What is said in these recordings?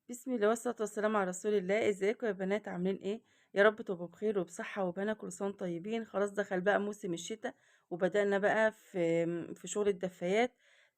بسم الله والصلاة والسلام على رسول الله. ازيكم يا بنات، عاملين ايه؟ يا رب تبقوا بخير وبصحة وبهنا، كل سنة وانتم طيبين. خلاص دخل بقى موسم الشتاء وبدأنا بقى في شغل الدفايات.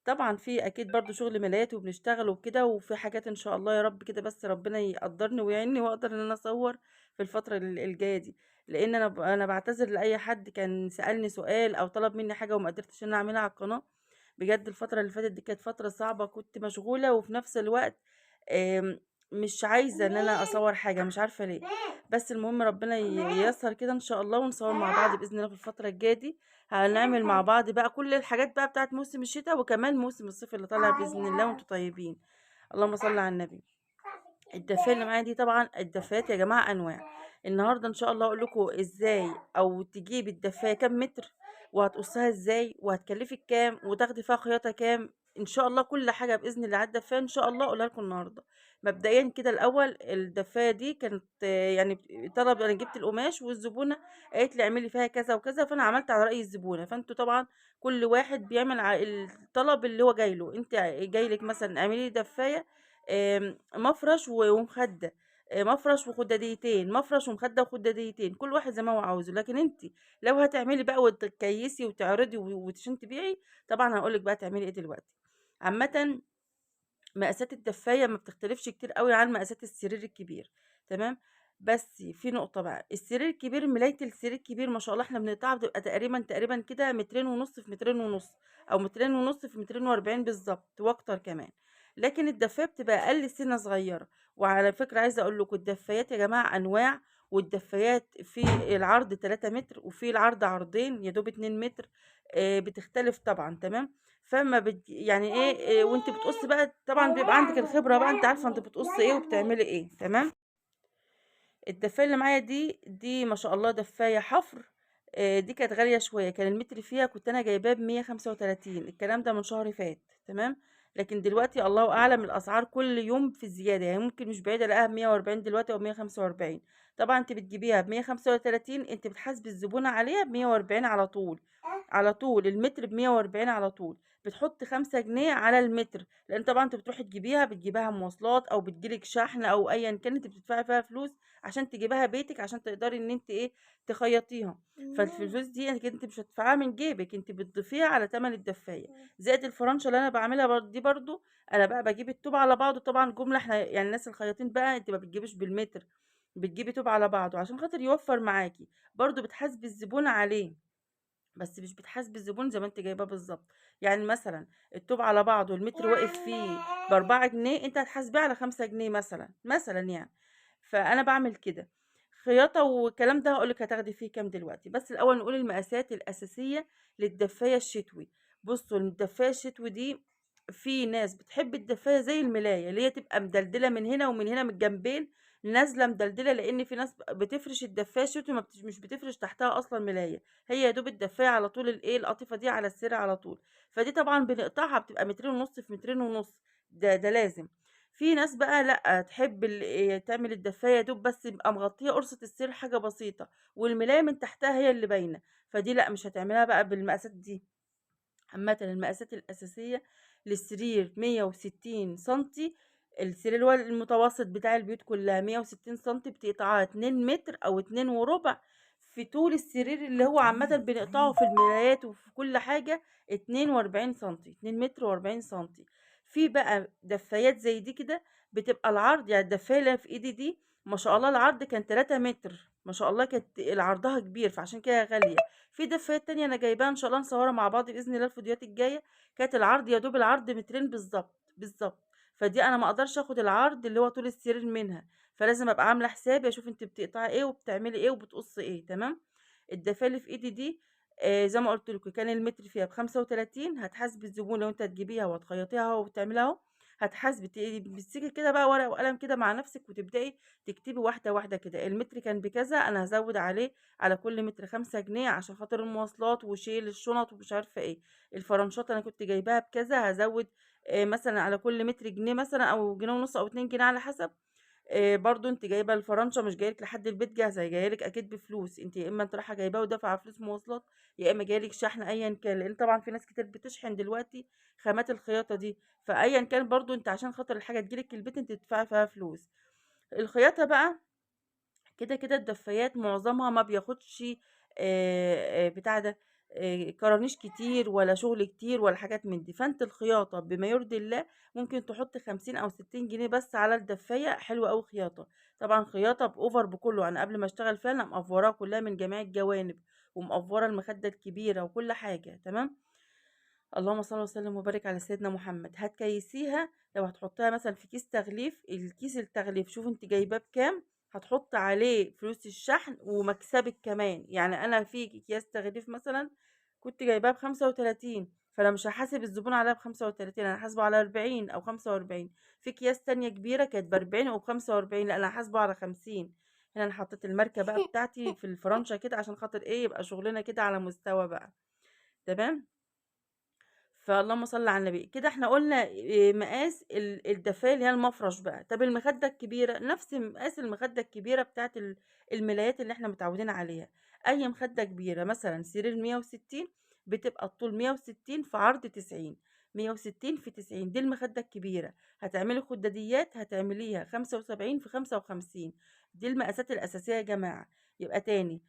طبعا في اكيد برضو شغل ملايات وبنشتغل وكده، وفي حاجات ان شاء الله يا رب كده، بس ربنا يقدرني ويعيني واقدر ان انا اصور في الفترة الجاية دي، لان انا بعتذر لاي حد كان سألني سؤال او طلب مني حاجة وما قدرتش ان انا اعملها على القناة. بجد الفترة اللي فاتت دي كانت فترة صعبة، كنت مشغولة وفي نفس الوقت مش عايزة ان انا اصور حاجة، مش عارفة ليه، بس المهم ربنا ييسر كده ان شاء الله ونصور مع بعض بإذن الله. في الفترة الجاية دي هنعمل مع بعض بقى كل الحاجات بقى بتاعت موسم الشتاء وكمان موسم الصيف اللي طالع بإذن الله، وانتم طيبين. اللهم صل على النبي. الدفاية اللي معايا دي طبعا الدفايات يا جماعة انواع. النهاردة ان شاء الله اقول لكم ازاي او تجيب الدفاية كام متر وهتقصها ازاي وهتكلفك كام وتاخدي فيها خياطة كام، ان شاء الله كل حاجة باذن الله على الدفايه ان شاء الله اقولها لكم النهارده. مبدئيا كده الاول الدفايه دي كانت يعني طلب، انا جبت القماش والزبونه قالت لي اعملي فيها كذا وكذا، فانا عملت على راي الزبونه. فانتوا طبعا كل واحد بيعمل على الطلب اللي هو جاي له. انت جاي لك مثلا اعملي لي دفايه مفرش ومخده، مفرش وخداديتين، مفرش ومخده وخداديتين، كل واحد زي ما هو عاوزه. لكن انت لو هتعملي بقى وتكيسي وتعرضي وعشان تبيعي، طبعا هقولك بقى تعملي ايه دلوقتي. عامة مقاسات الدفاية ما بتختلفش كتير قوي عن مقاسات السرير الكبير، تمام؟ بس في نقطة بقى، السرير الكبير ملاية السرير الكبير ما شاء الله احنا بنقطعها بتبقى تقريبا كده 2.5 متر في 2.5 متر، او 2.5 متر في 2.40 متر بالظبط واكتر كمان. لكن الدفاية بتبقى اقل سنة صغيرة. وعلى فكرة عايزة اقول لكم الدفايات يا جماعة انواع، والدفايات في العرض 3 متر وفي العرض عرضين يا دوب 2 متر، بتختلف طبعا، تمام؟ فما يعني ايه وانت بتقصي بقى طبعا بيبقى عندك الخبرة بقى، انت عارفه انت بتقصي ايه وبتعملي ايه، تمام؟ الدفايه اللي معايا دي ما شاء الله دفايه حفر، دي كانت غالية شوية، كان المتر فيها كنت انا جايباه ب 135، الكلام ده من شهر فات، تمام؟ لكن دلوقتي الله اعلم الاسعار كل يوم في زيادة، يعني ممكن مش بعيد الاقيها ب 140 دلوقتي او 145. طبعا انت بتجيبيها ب 135، انت بتحاسبي الزبونه عليها ب 140 على طول، على طول المتر ب 140 على طول. بتحط 5 جنيه على المتر، لان طبعا انت بتروحي تجيبيها، بتجيبها مواصلات او بتجيلك شحن او ايا كان، انت بتدفعي فيها فلوس عشان تجيبها بيتك، عشان تقدري ان انت ايه تخيطيها. فالفلوس دي انت مش هتدفعيها من جيبك، انت بتضيفيها على ثمن الدفايه. زائد الفرنشه اللي انا بعملها دي برضو، انا بقى بجيب الطوب على بعضه طبعا جملة. احنا يعني الناس الخياطين بقى انت ما بتجيبش بالمتر، بتجيبي طوب على بعضه عشان خاطر يوفر معاكي. برضو بتحاسبي الزبون عليه، بس مش بتحاسبي الزبون زي ما انت جايباه بالظبط. يعني مثلا الطوب على بعضه المتر واقف فيه ب4 جنيه، انت هتحاسبيه على 5 جنيه مثلا يعني. فانا بعمل كده خياطة والكلام ده هقولك هتاخدي فيه كام دلوقتي. بس الاول نقول المقاسات الاساسية للدفايه الشتوي. بصوا الدفايه الشتوي دي في ناس بتحب الدفايه زي الملايه اللي هي تبقى مدلدله من هنا ومن هنا من الجنبين نازله مدلدله، لان في ناس بتفرش الدفايه الشتوي مش بتفرش تحتها اصلا ملايه، هي يا دوب الدفايه على طول الايه القطيفه دي على السرير على طول. فدي طبعا بنقطعها بتبقى 2.5 متر في 2.5 متر، ده لازم. في ناس بقى لا تحب تعمل الدفايه يا دوب بس يبقى مغطيه قرصة السرير حاجة بسيطة والملايه من تحتها هي اللي باينة، فدي لا مش هتعملها بقى بالمقاسات دي. عامة المقاسات الاساسية للسرير 160 سنتي، السرير اللي هو المتوسط بتاع البيوت كلها 160 سنتي، بتقطعها 2 متر او 2.25 في طول السرير اللي هو عامة بنقطعه في الملايات وفي كل حاجة 42 سنتي، 2 متر و40 سنتي. في بقى دفايات زي دي كده بتبقى العرض، يعني الدفايه اللي في ايدي دي ما شاء الله العرض كان 3 متر، ما شاء الله كانت عرضها كبير، فعشان كده غالية. في دفايات تانية انا جايباها ان شاء الله نصورها مع بعض باذن الله الفيديوهات الجاية، كانت العرض يا دوب العرض 2 متر بالظبط بالظبط، فدي انا ما اقدرش اخد العرض اللي هو طول السرير منها، فلازم ابقى عامله حسابي اشوف انت بتقطعي ايه وبتعملي ايه وبتقصي ايه، تمام؟ الدفايه اللي في ايدي دي زي ما قلت لكم كان المتر فيها ب35، هتحاسبي الزبون لو انت هتجيبيها وهتخيطيها وبتعمليها اهو، هتحاسبي بتمسكي كده بقى ورقة وقلم كده مع نفسك وتبداي تكتبي واحدة واحدة كده، المتر كان بكذا انا هزود عليه على كل متر 5 جنيه عشان خاطر المواصلات وشيل الشنط ومش عارفه ايه. الفرنشات انا كنت جايباها بكذا، هزود مثلا على كل متر جنيه مثلا او جنيه ونص او 2 جنيه على حسب. برضه أنتِ جايبة الفرنشة مش جاية لِك لحد البيت جاهزة، هي جاية لِك أكيد بفلوس، أنتِ يا إما أنتِ رايحة جايباها ودافعة فلوس مواصلات، يا إما جاي لِك شحن أيًا كان، لإن طبعًا في ناس كتير بتشحن دلوقتي خامات الخياطة دي، فأيًا كان برضه أنتِ عشان خاطر الحاجة تيجي لِك البيت أنتِ تدفعي فيها فلوس. الخياطة بقى كده، كده الدفايات معظمها ما بياخدش بتاع ده، كرانيش كتير ولا شغل كتير ولا حاجات من دي، فأنتِ الخياطة بما يرضي الله ممكن تحطي 50 أو 60 جنيه بس على الدفاية، حلوة أوي خياطة. طبعًا خياطة بأوفر بكله، أنا قبل ما أشتغل فيها أنا مقفراها كلها من جميع الجوانب، ومقفرة المخدة الكبيرة وكل حاجة، تمام؟ اللهم صل وسلم وبارك على سيدنا محمد. هتكيسيها لو هتحطيها مثلًا في كيس تغليف، الكيس التغليف شوفي أنتِ جايباه بكام، هتحط عليه فلوس الشحن ومكسبِك كمان. يعني أنا في أكياس تغليف مثلًا كنت جايباها ب35، فأنا مش هاحاسب الزبون عليها ب35، أنا هاحاسبه على 40 أو 45. في أكياس تانية كبيرة كانت ب40 أو ب45، لأ أنا هاحاسبه على 50. هنا أنا حطيت الماركة بقى بتاعتي في الفرنشة كده عشان خاطر إيه، يبقى شغلنا كده على مستوى بقى، تمام؟ فاللهم صل على النبي. كده احنا قلنا مقاس الدفاية اللي هي المفرش بقى. طب المخدة الكبيرة نفس مقاس المخدة الكبيرة بتاعت الملايات اللي احنا متعودين عليها. أي مخدة كبيرة مثلا سرير 160 بتبقى الطول 160 في عرض 90، 160 في 90، دي المخدة الكبيرة. هتعملي خداديات هتعمليها 75 في 55، دي المقاسات الأساسية يا جماعة. يبقى تاني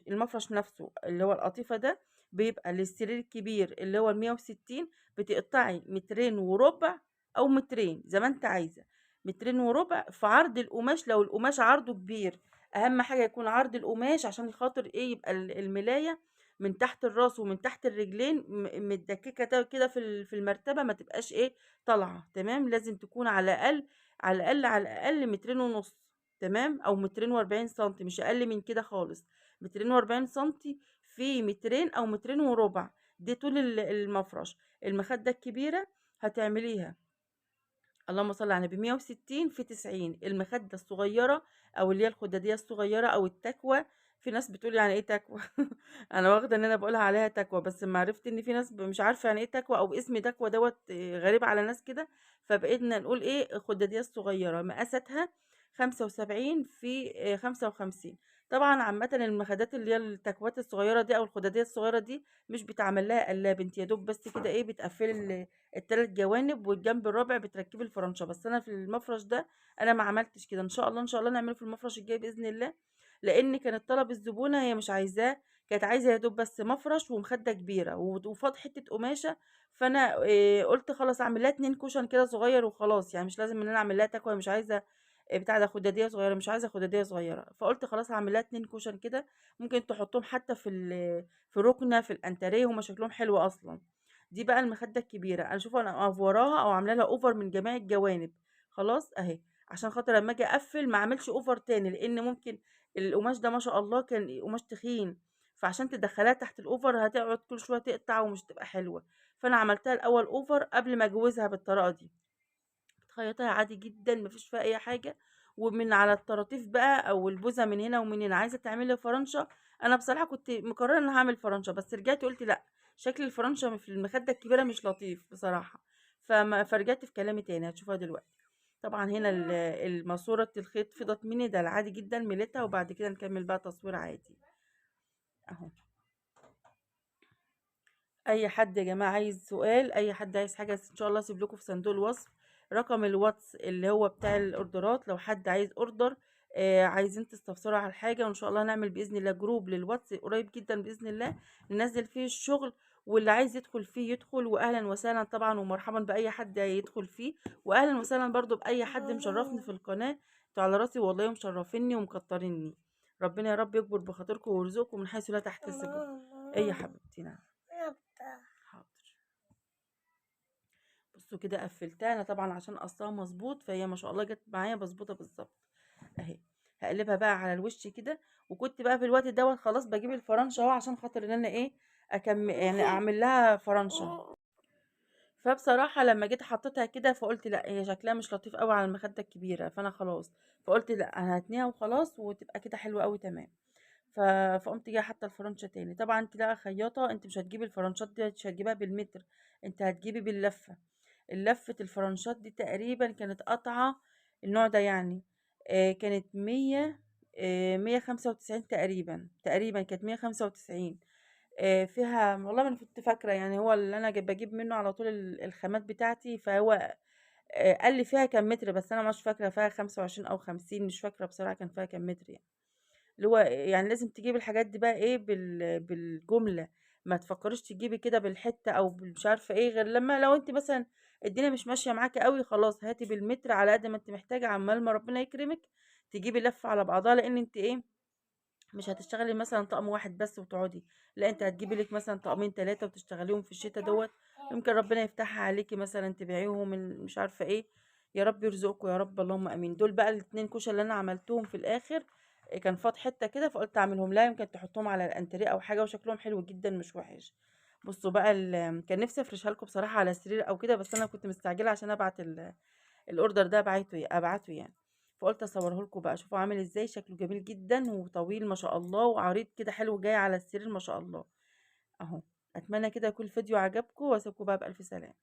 المفرش نفسه اللي هو القطيفة ده بيبقى للسرير الكبير اللي هو 160، بتقطعي مترين وربع أو مترين زي ما انت عايزة، مترين وربع في عرض القماش لو القماش عرضه كبير. أهم حاجة يكون عرض القماش عشان خاطر إيه، يبقى الملاية من تحت الراس ومن تحت الرجلين متدككة كده في المرتبة، ما تبقاش إيه طالعة، تمام؟ لازم تكون على الأقل، على الأقل، على الأقل مترين ونص، تمام؟ أو مترين وأربعين سنتي، مش أقل من كده خالص. مترين وأربعين سنتي في مترين أو مترين وربع، دي طول المفرش. المخدة الكبيرة هتعمليها اللهم صل على النبي 160 في 90. المخدة الصغيرة أو اللي هي الخدادية الصغيرة أو التكوى، في ناس بتقول يعني إيه تكوى؟ أنا واخدة إن أنا بقولها عليها تكوى، بس لما عرفت إن في ناس مش عارفة يعني إيه تكوى أو اسم تكوى دوت غريب على ناس كده، فبقينا نقول إيه الخدادية الصغيرة مقاساتها 75 في 55. طبعا عامة المخدات اللي هي التكوات الصغيرة دي أو الخدادية الصغيرة دي مش بتعمل لها قلاب، انت يا دوب بس كده إيه بتقفلي التلات جوانب والجنب الرابع بتركبي الفرنشة. بس أنا في المفرش ده أنا ما عملتش كده، إن شاء الله إن شاء الله نعمله في المفرش الجاي بإذن الله، لأن كانت طلب الزبونة هي مش عايزاه، كانت عايزة يا دوب بس مفرش ومخدة كبيرة وفاض حتة قماشة، فأنا قلت خلاص أعمل لها 2 cushion كده صغير وخلاص، يعني مش لازم إن أنا أعمل لها تكوى، مش عايزة بتاع ده خدادية صغيرة، مش عايزة خدادية صغيرة، فقلت خلاص هعمل لها 2 cushion كده، ممكن تحطهم حتى في ركنة في الانتريه، هما شكلهم حلو أصلا. دي بقى المخدة الكبيرة، أنا شوفوا أنا مقفوراها أو عاملة لها over من جميع الجوانب خلاص أهي، عشان خاطر لما أجي أقفل ما أعملش over تاني، لأن ممكن القماش ده ما شاء الله كان قماش تخين، فعشان تدخلها تحت ال over هتقعد كل شوية تقطع ومش تبقى حلوة، فأنا عملتها الأول over قبل ما أجوزها بالطريقة دي. بتخيطيها عادي جدا مفيش فيها اي حاجه، ومن على الطراطيف بقى او البوزه من هنا ومن هنا عايزه تعملي فرنشه. انا بصراحه كنت مقرره ان هعمل فرنشه، بس رجعت قلت لا، شكل الفرنشه في المخده الكبيره مش لطيف بصراحه، فرجعت في كلامي تاني، هتشوفها دلوقتي. طبعا هنا الماسوره الخيط فضت مني، ده العادي جدا مليتها، وبعد كده نكمل بقى تصوير عادي اهو. اي حد يا جماعه عايز سؤال، اي حد عايز حاجه، ان شاء الله اسيب لكم في صندوق الوصف رقم الواتس اللي هو بتاع الاوردرات، لو حد عايز order، عايزين تستفسروا على حاجه، وان شاء الله نعمل باذن الله group للواتس قريب جدا باذن الله، ننزل فيه الشغل، واللي عايز يدخل فيه يدخل، واهلا وسهلا طبعا ومرحبا باي حد يدخل فيه، واهلا وسهلا برضو باي حد مشرفني في القناه، انتوا على راسي والله، ومشرفيني ومكتريني، ربنا يا رب يكبر بخاطركم ويرزقكم من حيث لا تحتسبوا. ايه يا حبيبتي؟ نعم حاضر. بصوا كده قفلتها انا طبعا عشان قصها مظبوط، فهي ما شاء الله جت معايا مظبوطه بالظبط اهي. هقلبها بقى على الوش كده، وكنت بقى في الوقت دوت خلاص بجيب الفرنشه اهو عشان خاطر ان انا ايه اكمل، يعني اعمل لها فرنشه. فبصراحه لما جيت حطيتها كده فقلت لا، هي شكلها مش لطيف قوي على المخده الكبيره، فانا خلاص فقلت لا انا هتنيها وخلاص وتبقى كده حلوه قوي تمام. فقمت جايه حاطه الفرنشه تاني. طبعا انت لا خياطه، انت مش هتجيبي الفرنشات دي، مش هتجيبها بالمتر، انت هتجيبي باللفه. اللفه الفرنشات دي تقريبا كانت قطعه النوع ده، يعني كانت 100، 195 تقريبًا، تقريبًا كانت 195. فيها والله ما أنا كنت فاكرة يعني، هو اللي أنا باجيب منه على طول الخامات بتاعتي، فهو قال لي فيها كام متر، بس أنا مش فاكرة فيها 25 أو 50، مش فاكرة بصراحة كان فيها كام متر يعني. اللي هو يعني لازم تجيبي الحاجات دي بقى إيه بالجملة، ما تفكّريش تجيبي كده بالحتّة أو مش عارفة إيه، غير لمّا لو أنتِ مثلًا الدنيا مش ماشية معاكِ أوي خلاص هاتي بالمتر على قد ما أنتِ محتاجة، عَمّال ما ربنا يكرمِك تجيبي لفة على بعضها، لإن أنتِ إيه، مش هتشتغلي مثلًا طقم واحد بس وتقعدي، لأ أنتِ هتجيبي لِك مثلًا طقمين 3 وتشتغليهم في الشتا دوّة، يمكن ربنا يفتحها عليكِ مثلًا تبيعيهم مش عارفة إيه، يا رب يرزقكم يا رب اللهم آمين. دول بقى ال2 كوشة اللي أنا عملتهم في الآخر، كان فاض حتة كده فقُلت أعملهم لها، يمكن تحطهم على الأنتريه أو حاجة، وشكلهم حلو جدًا مش وِحِش. بصوا بقى كان نفسي أفرشها لكم بصراحة على السرير أو كده، بس أنا كنت مستعجلة عشان أبعت الorder ده أبعته يعني، فقُلت أصوره لكم بقى، شوفوا عامل إزاي، شكله جميل جدًا وطويل ما شاء الله، وعريض كده حلو جاي على السرير ما شاء الله أهو. أتمنى كده يكون الفيديو عجبكم، وأسيبكم بقى بألف سلامة.